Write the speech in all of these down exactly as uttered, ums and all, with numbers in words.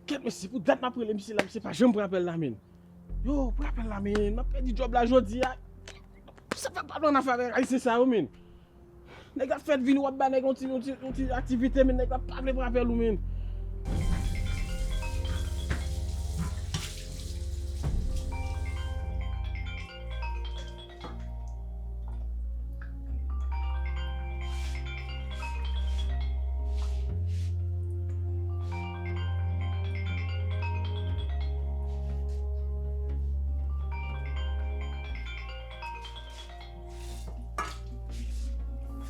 Kèt mesye, pou dat m ap rele misye la, misye pa janm pran apèl la, men. Yo, pran apèl la, men. M ap pèdi djòb la jodi a. Sa fè pa nan afè avèk ayisyen sa yo, men. Nèg la fèt vini, w ap ba nèg yon ti, yon ti, yon ti aktivite, men nèg la pa vle pran apèl ou, men.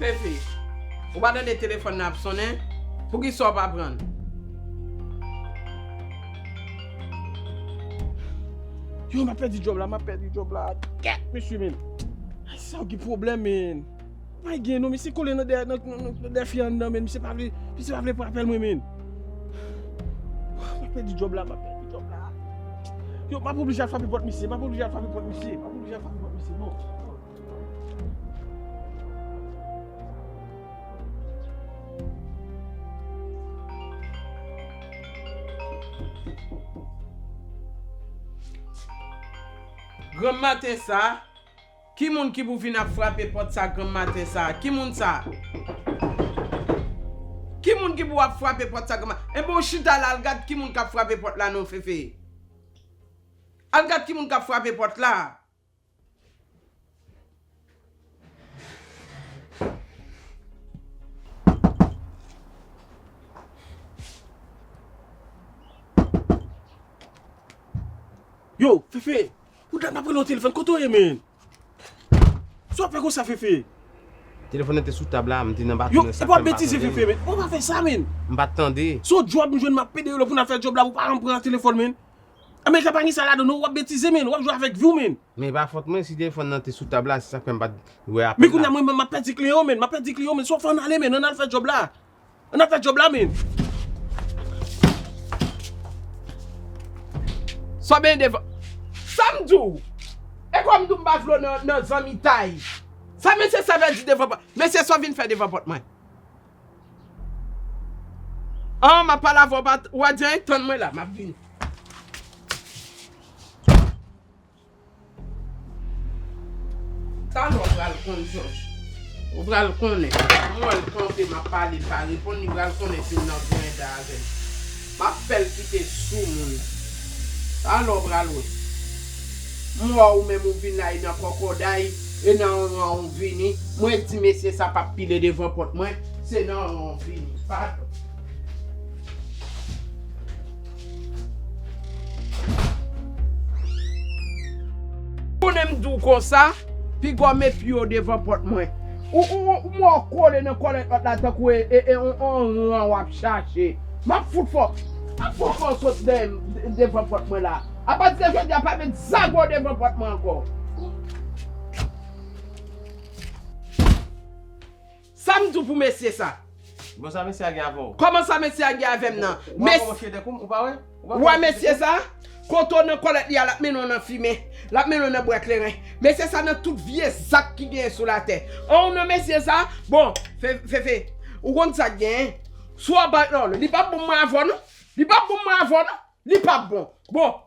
Fefe, ou pa tande telefòn nan ap sonnen? Poukisa w pa pran l? Yo, m ap pèdi djòb la, m ap pèdi djòb la. Kèt, mesye, men. Ay, sa w gen pwoblèm, men. Pa gen non, misye kole nan dèyè, nan, nan, nan, nan dèyè fi anndan, men. Misye pa vle, misye pa vle pran apèl mwen, men. M ap pèdi djòb la, m ap pèdi djòb la. Yo, m ap oblije al frape pòt misye, m ap oblije al frape pòt misye, m ap oblije al frape pòt misye, non. Granmmaten sa, ki moun ki pou vin ap frape pòt sa granmmaten sa? Ki moun sa? Ki moun ki pou ap frape pòt sa granmmaten? Enben, w chita la, al gad ki moun k ap frape pòt la non, Fefe. Al gad ki moun k ap frape pòt la. Yo, Fefe, ou dat m ap rele w telefòn, kote w ye, men? Sa w ap fè konsa, Fefe? Telefòn nan te sou tab la, m te nan baton. Yo, nan epi w ap betize, Fefe, men. Ou pa fè sa, men. M pa t tande. Se yon djòb m jwenn, m ap pede yo pou n al fè djòb la, ou pa janm pran telefòn, men. Ameriken pa gen sa ladan, non, w ap betize, men. W ap jwe avèk vi w, men. Men e pa fòt mwen si telefòn nan te sou tab la, se sa k fè m pa t wè apèl la. Men kounye a, mwen menm, m ap pèdi kliyan yo, men. M ap pèdi kliyan yo, men. Swa fè ann ale, men. Ann al fè djòb la. Ann al fè djòb la, men. Sa w benyen devan. Sa m di w? E kòm di w m pa vle w nan, nan zanmitay. Sa mesye sa vle di devan pòt? Mesye sa w vin fè devan pòt mwen? An, m ap pale avè w, pa t-, w a di anyen, tann mwen la, m ap vini. Talè w pral konn, Jòj. Ou pral konnen. M wè l kanpe, m ap pale, l pa reponn, li pral konnen si m nan gwenda avè l. M ap fè l kite sou moun. Talè w pral wè. M wè w menm ou vin la, e nan kòkòday, e nan ran w vini. Mwen di mesye sa p ap pile devan pòt mwen, se nan ran w vini. Padon. Konnen m di w konsa, piga w met pye w devan pòt mwen. Ou, ou, ou, ou mò kole nan kòlèt lòt la tankou e, e, e on, on ran w ap chache. M ap fout fè w, m ap fout fè w sot de-, devan pòt mwen la. Apati de jodi a, pa met zago devan pòt mwen ankò. Sa m di w pou mesye sa? Bon, sa mesye a gen avè w? Kòman sa mesye a gen avè m nan? Ou pa wè mesye tankou m, ou pa wè? Ou pa wè mesye sa? Kote w nan kòlèt li a, l ap mennen w nan fimen. L ap mennen w nan bwè kleren. Mesye sa nan tout vye zak ki genyen sou latè. An, ou nan mesye sa? Bon, Fe-, Fefe, ou konn sa k genyen? Si w ap bay, non, li p ap bon mwen avè w, non. Li p ap bon mwen avè w, non. Li p ap bon. Bon.